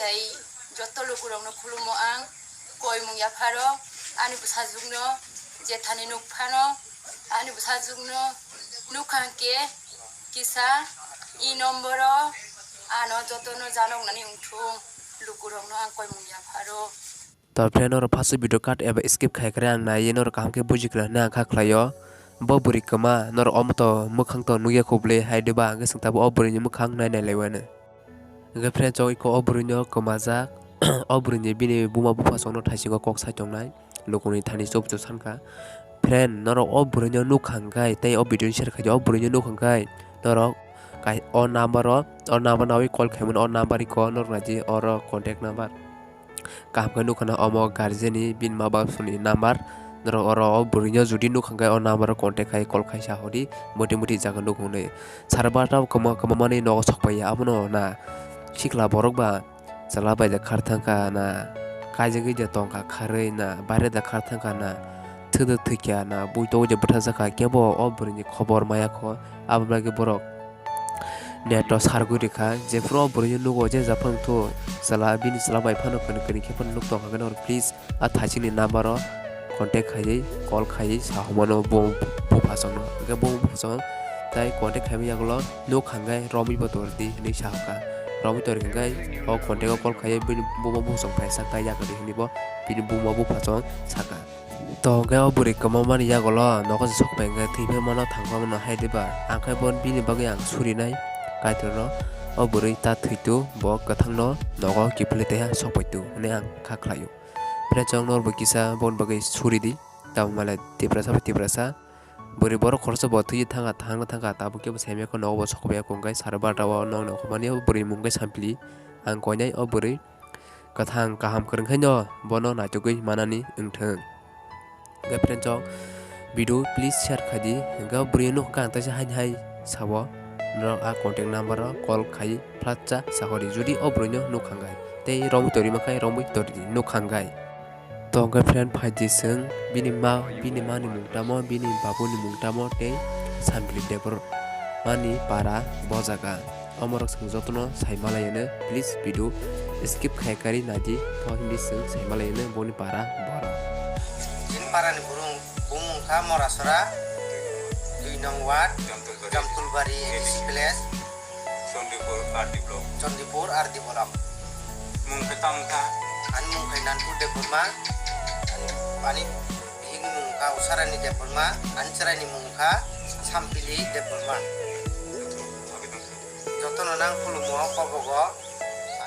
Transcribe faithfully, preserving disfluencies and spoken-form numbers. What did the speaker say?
Tei joto lukurokno khulumo ang, koimung yapharo ani bwsajwkno jethani nuk phano ani bwsajwkno nukha hwnkhe kisa i nomboro ano jotono janoknani wngthung lukurokno ang koimung yapharo. To friend, norok first video cut eba skip khai khe ang naiwi norok kaham khe buji kla hwnwi ang kha khlaio. Bo bwrwi kwma norok omo to mwkhang to nukya kho bwle hai diba, hwnkhe chwng tabuk o bwrwini mwkhang nai nai laiwano. Hwnkhe friend, chwng iko o bwrwino kwmajak, o bwrwini bini buma bupha chwngno thaisingo kok sai tongnai, lukuni thani chup chup sankha. Friend, norok o bwrwino nukha hwnkhe tei o video ni share khaidi, o bwrwino nukha hwnkhe norok kai-, o number o, o number nawi call khaimani, o number iko norok naidi oro contact number. Kaham khe nukha na omo guardian ni bini ma bap songni number. Norok oro o bwrwino jodi nukha hwnkhe o number o contact khai call khai sa hodi, moti moti jaga nukha hwnwi. Sarbata kwma kwma mani nogo sokpaiya abono na sikla borok ba chwla bai da khar thangkha na, kaijagwi da tongkha kharwi na, baire da khar thangkha na, thwdwk thwikya na, buitogwi da bwtharjakha kebo o bwrwini khobor maya kho, abo bagwi borok net o sargwi rikha. Jephuru o bwrwino nugo je japhang thu chwla, bini chwla bai phano kwrwng kwrwng khe phano nuk tongkha khe norok please a thaisingni number o contact khaiwi call khaiwi sahomano bo buphasongno. Hwnkhe bo buphasong tai contact khaima yagulo nuk hwnkhe romwi bo tordi hwnwi sahokha. Romwi tor hwnkhe o contact o call khaiwi bini buma buphasong phaisa kaiya kwrwi hwnwi bo bini buma buphasong sakha. To hwnkhe o bwrwi kwma mani yagulo nogo se sokphai hwnkhe thwi phai mano thang phai mano hai diba? Ang khai bo bini bagwi ang surinai Kaitorno, o bwrwi ta thwitu, bo kwthangno nogo kiphilwi taiha sokphaitu hwnwi ang kha khlaio. Friends, chwng norokbo kisa boni bagwi suri di. Tamo male Tiprasa bai Tiprasa. Bwrwi borok khoroksa bo thwi thangkha, thangna thangkha, tabuk khe bo saimaya kho, nogo bo sokpaiya kho, hwnkhe sarbata o nokni okhormani o bwrwi mung khe Sampili. Ang koinai o bwrwi kwthang kaham kwrwng khaino bono naitugwi manani wngthung. Hwnkhe friends, chwng video please share khai di. Hwnkhe o bwrwi nukha ang taisa haini hai sao. Norok a contact number o call khai phlak cha sahori jodi o bwrwino nukha hwnkhe. Tei romwi torima khai romwi tori di nukha hwnkhe. To hwnkhe friend, phai di chwng bini ma, bini mani mung tamo, bini babuni mung tamo tei Sampili Debbarmani para bo jaga. Omorok chwng jotono sai malaiano, please video skip khai kari naidi, to hindi chwng sai malaiano boni para borok. Chini parani burung bumung kha Morasora, dui nong ward, Jamtulbari A D C village. Chandipur R D block. Chandipur R D block. Mung khe tamo kha? Ani mung khe Nanpur Debbarma. Ani bihikni mung kha Usarani Debbarma. Ani chwraini mung kha Sampili Debbarma. Jotono nang khulumo kobogo.